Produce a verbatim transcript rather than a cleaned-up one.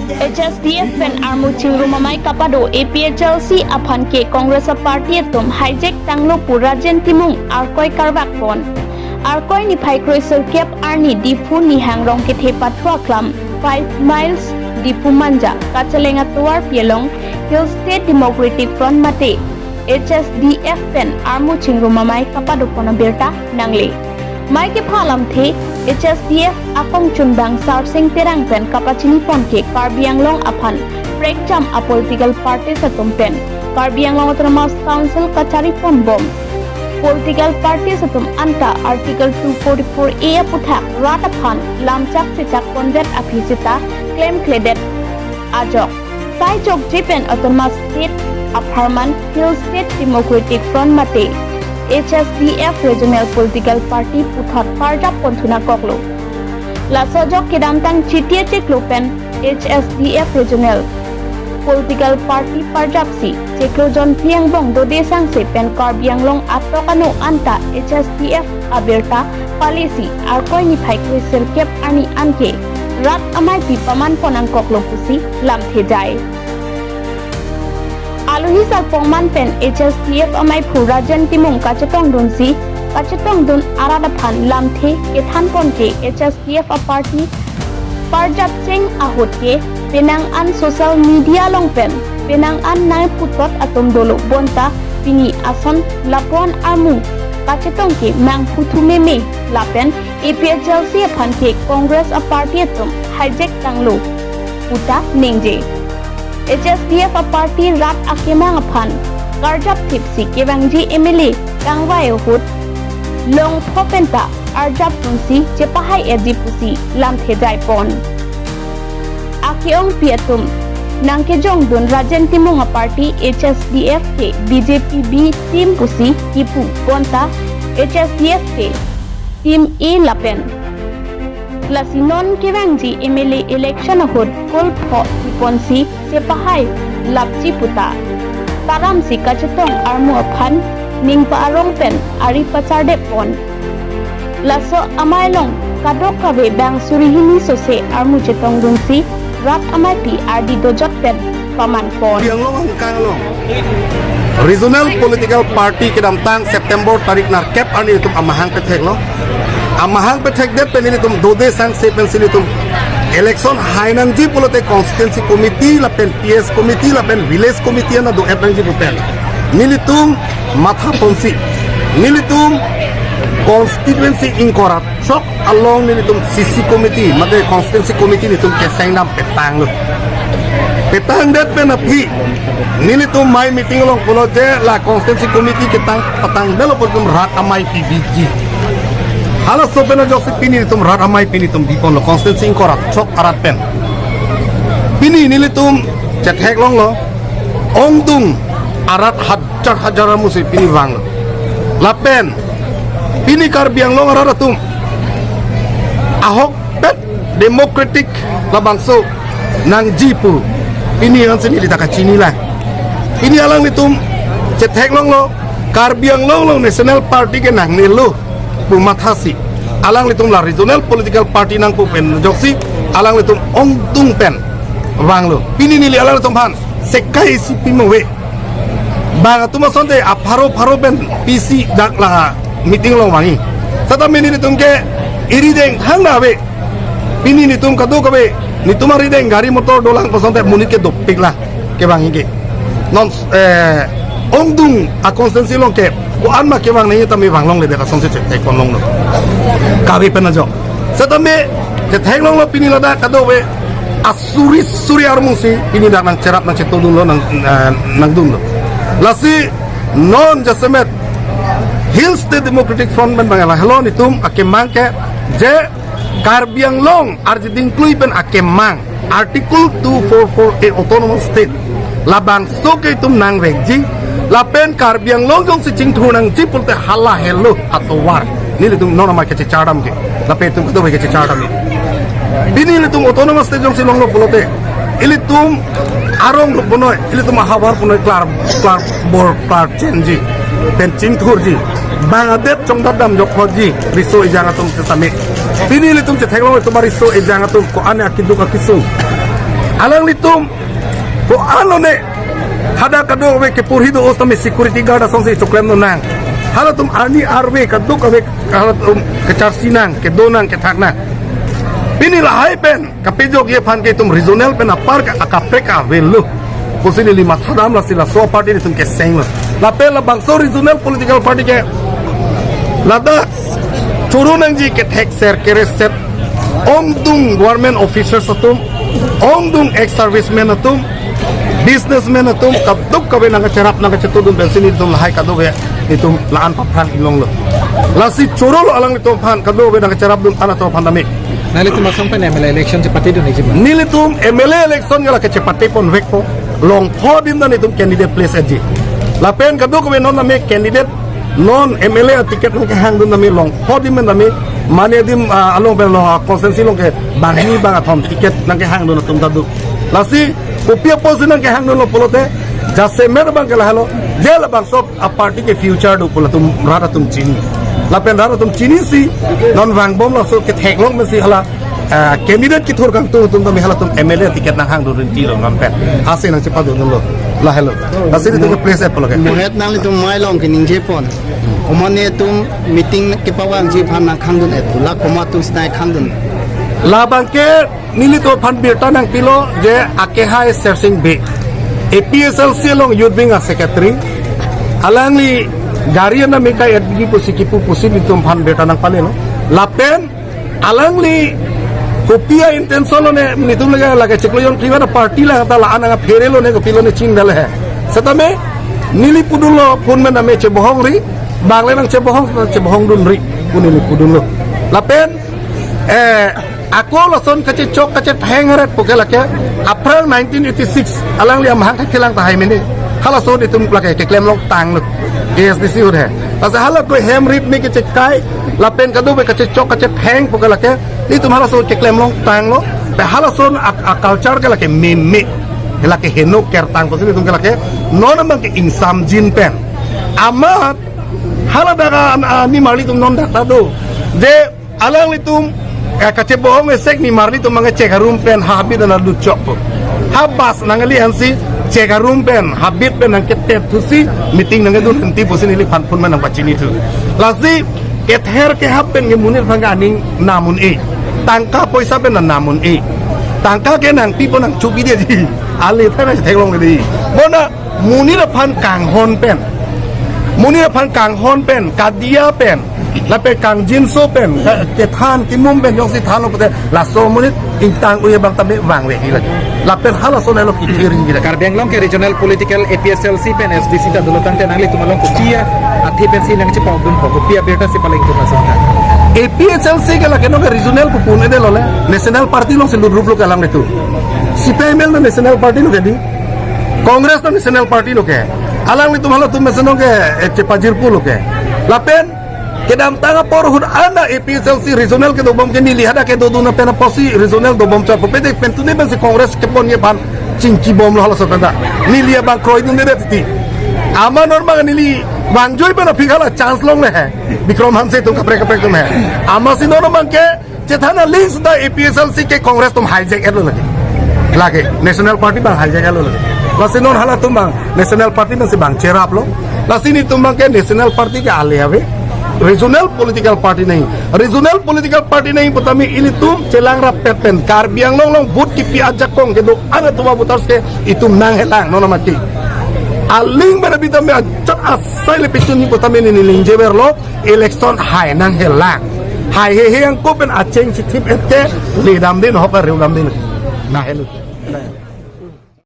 H S D F pen armu chingrum amei kapado A P H L C aphan ke Congress a party atum hijack tanglo pu Rajen Timung arkoi karvak pon. Arkoi niphai kroi sirkep arni Diphu Nihang Rongkethe pathu aklam five miles Diphu Manja kacheleng atovarpi along Hill State Democratic Front mate H S D F pen armu chingrum amei kapado pon abirta nangle. Mei kepha alamthe, H S D F akong chunbang Sarsing Terang pen kapachini pon ke Karbi Anglong aphan prekjam a political parties atum pen Karbi Anglong Autonomous Council kachari pon bom political parties atum anta Article two forty-four A aputhak rat aphan lamchak chechak pondet aphi seta klemkledet ajok sai jokje pen Autonomous State apharman Hill State Democratic Front mate H S D F Regional Political Party puthot parjap pon thu nangkoklo. Laso ajok kedamtang Chiti achiklo pen H S D F Regional Political Party parjapsi chiklo jonphi angbong Dode Sangse pen Karbi Anglong atok ano anta H S D F abirta palisi arkoi niphai kroi sirkep arni anke rat ameipi paman pon nangkoklo pusi lamthe jai. Alohi sarpongman pen H S D F ameiphu Rajen Timung kachetongdunsi, kachetongdun arat aphan lamthe kethan pon ke H S D F a party parjap cheng ahut ke penang an social media along pen penang an nangputot atum dolo bonta pini ason lapu-an armu kachetong ke mangphu thu meme lapen A P H L C aphan ke Congress a party atum hijack tanglo puta ningje. H S D F a party rat akemang aphan karjap thipsi kevangji M L A kangvai ahut longpho penta arjap dunsi chepahai-etji pusi lamthe jai pon. Ake-ongpi atum nangkejongdun Rajen Timung a party H S D F ke B J P B team pusi kipu bonta H S D F ke team A lapen. Lasi non kevangji M L A election ahut kol pho iponsi chepahai lapji puta taramsi kachetong armu aphan ning pa-arong pen ari pachardet pon. Laso amei along kadokave bang suri hini sose armu chetongdunsi rat ameipi ardi dojot pen paman pon. Karbi Anglong angkang along Regional Political Party kedamtang September tarik nerkep arni itum amahang petheklo. Amahang pethekdet pen nelitum Dode Sangse pensi nelitum election hai nangji pulote constituency committee lapen P S committee lapen village committee ana do-et nangji pu pen nelitum matha ponsi nelitum constituency ingkoi ra throk along nelitum C C committee mate constituency committee nelitum keseng dam petanglo. Petangdet pen aphi nelitum mei meeting along pulo je la constituency committee ketang petang delo pu itum rat ameipi biji. Halaso pen ajoksi pini nelitum rat ameipi nelitum biponlo constituency ingkoi ra throk arat pen. Pini nelitum chetheklonglo ongdung arat hajar hajar armusi pini vanglo. Lapen pini Karbi Anglong arat atum ahokpet democratic labangso nangji pu pini ansi neli ta kachini lang. Pini alanglitum chetheklonglo Karbi Anglong along National Party ke nangnelo pu mathasi alanglitum la regional political party nangpu pen ajoksi alanglitum ongdung pen vanglo. Pini neli alanglitum aphan sekai isi pimo ave. Bang atum asonte apharo pharo pen pisi dak la meeting along vangji. Setame nelitum ke eri deng thangta ave. Pini nelitum kadokave nelitum arideng gari motor dolang pu asonte monit ke dopik la kevangji ke. Non eh, ongdung a constituency along ke ko-an ma kevang nangji tame vanglongledet asonsi chetheklonglo. Kave pen ajok. Setame chetheklonglo pini ladak kadokave asuri suri armusi pini dak nangcherap nangchetongdunlo nang eh, nangdunlo. Lasi non jasemet Hill State Democratic Front pen bang lahelo nelitum akemang ke je Karbi Anglong arjiding klui pen akemang Article two four four A Autonomous State labangso ke itum nangvekji lapen Karbi Anglong jongsi chingthur nangji pulote hala helo atovar. Nelitum non amei kachechardam ke lapen itum kadokave kachechardam ke. Pini nelitum Autonomous State jongsi longlo pulote ilitum arong rup punoi, ilitum ahavar punoi klar klar bor klar chenji pen chingthurji. Bang adet chongdam damjok hoji riso ejang atum setame. Pini nelitum chetheklong itum ariso ejang atum ko-an akiduk akisung Alanglitum ko-an lone hadak kadokave kepurhi do-o setame security guard asongsi choklem nang. Halatum arni arve kadokave halatum kecharsi nang, kedo nang, kethak nang. Pini lahai pen kapejokji aphan ke itum regional pen apar ke akaprek avelo pusi neli mathadam, lasi laso aparty nelitum kesenglo. Lapen labangso regional political party ke ladak choro nangji kethek ser kereset ongdung government officers atum, ongdung ex servicemen atum, businessmen atum, kadokave nangkacherap nangkachetudun pensi nelitum lahai kadokave itum la-an paphrang inglonglo. Lasi chorolo alanglitum aphan, kadokave nangkacherapdun than atum aphan tame. Nanglitum asong pen M L A election chepatedun ikji ma? Nelitum M L A election ke lake chepate ponvekpo. Longpho adim ta nelitum candidate place-etji. Lapen kadokave non tame candidate, non M L A ticket nangkehangdun tame longpho adim pen tame, mane adim, ah, along pen long, ah, constituency along ke banghini bangkethom ticket nangkehangdun atum ta do. Lasi kopi apotsi nangkehangdunlo pulote, jasemet abang ke lahelo, je labangso aparty ke future do pu latum rat atum chini. Lapen rat atum chinisi non vangbom laso ketheklong pensi hala, ah, candidate kethur kangtung atum tame halatum M L A ticket nanghangdun rinti lo non pen. Ase nangchepadunlo. Lahelo. Lasi nelitum ke place-et pulo ke. Mohet nanglitum mai along keningjepon. Komat netum meeting kepavangji aphan nangkhangdun-et pu, la komat atumsi nangkhangdun? Labang ke nelitum aphan birta nangpilo je akehai Sersing Bey, A P H L C along youth wing a-secretary, alangli gari ana meka etgi pusi kipu pusi nelitum aphan birta nangpalelo. Lapen alangli kopi a-intention lone nelitum lake, lake chiklo jon private party lang ta la-an nangpherelone kopilone chingdale he. Setame neli pudunlo phone pen tame chebohongri, bang le nangchebohong, chebohongdunri pu neli pudunlo. Lapen, eh, ako lason kachechok kachetheng aret pu ke lake aphrang nineteen eighty-six alangli amahang thekthelang tahai mene. Halaso nelitum lake keklem longtanglo, A S D C ahut he. Lasi hala ko hem rip me kechekai, lapen kadokave kachechok kachetheng pu ke lake nelitum halaso keklem longtanglo. Pe halason a, a-culture ke lake meme, ke lake heno kertang pusi nelitum ke lake non abang ke ingsamjin pen. Amat hala dak a, a, nimarlitum non dak ta do. Je alanglitum, eh, kachebohong esek nimarlitum abang ke chek arum pen habit ana lutchokpo. Ha bus nangle ansi chek arum pen habit pen nangketet thusi meeting nangkedun rinti pusi neliphan phone pen nangpachinithu. Lasi kether kehap pen ke monit aphan ke aning nam un-e. Tangka poisa pen nam un-e. Tangka ke nangpipo nangchubidetji. Ale thana theklongdetji. Bonta monit aphan kanghon pen, monit aphan kanghon pen, kadia pen, lapen kangjinso pen, ka-, kethan kimum pen jongsi thanlo pute laso monit ingtang ui abang tame vangveji lake. Lapen halason helo kithirji lake. Karbi Anglong ke regional political A P H L C pen S D C ta dolo tangte nanglitum along kopi athe pensi nangchepaudunpo, kopi abirta si palangtum asonta? A P H L C ke lake non ke regional pu pu-un-edetlo le. National party alongsi lutrup lo ke alanglitum. C P I M L ta national party lo ke di. Congress ta national party lo ke. Alanglitum halatum mesen non ke, eh, chepajirpo lo ke. Lapen kedamtang apor ahut ana A P H L C regional kedobom ke neli hadak kedodun pen apotsi regional dobom chotpo, pede pen tune pensi Congress keponji aphan chingkibomlo halaso pen ta. Neli abang kroidundedet titi. Amat non abang neli vangjoi pen aphi hala chance longle he. Bikram Hanse atum kaprek kaprek atum he. Amatsi non abang ke chethan aling seta A P H L C ke Congress atum hijack-etlo lake. Lake, national party abang hijack-etlo lake. Lasi non halatum abang national party pensi abang cheraplo. Lasi nelitum abang ke national party ke ale ave. Regional political party nangji. Regional political party nangji putame ilitum chelang rappet pen Karbi Anglong along vote kipi ajakong kedo-an atum a-voters ke itum nanghelang non amat ke. Aling pen abi tame ajat asai le pichun ni putame neli ningjeverlo. Election hai nanghelang. Hai hehe angko pen acheng chithip-et ke ledamde, nohok ariu damde. Nahelo.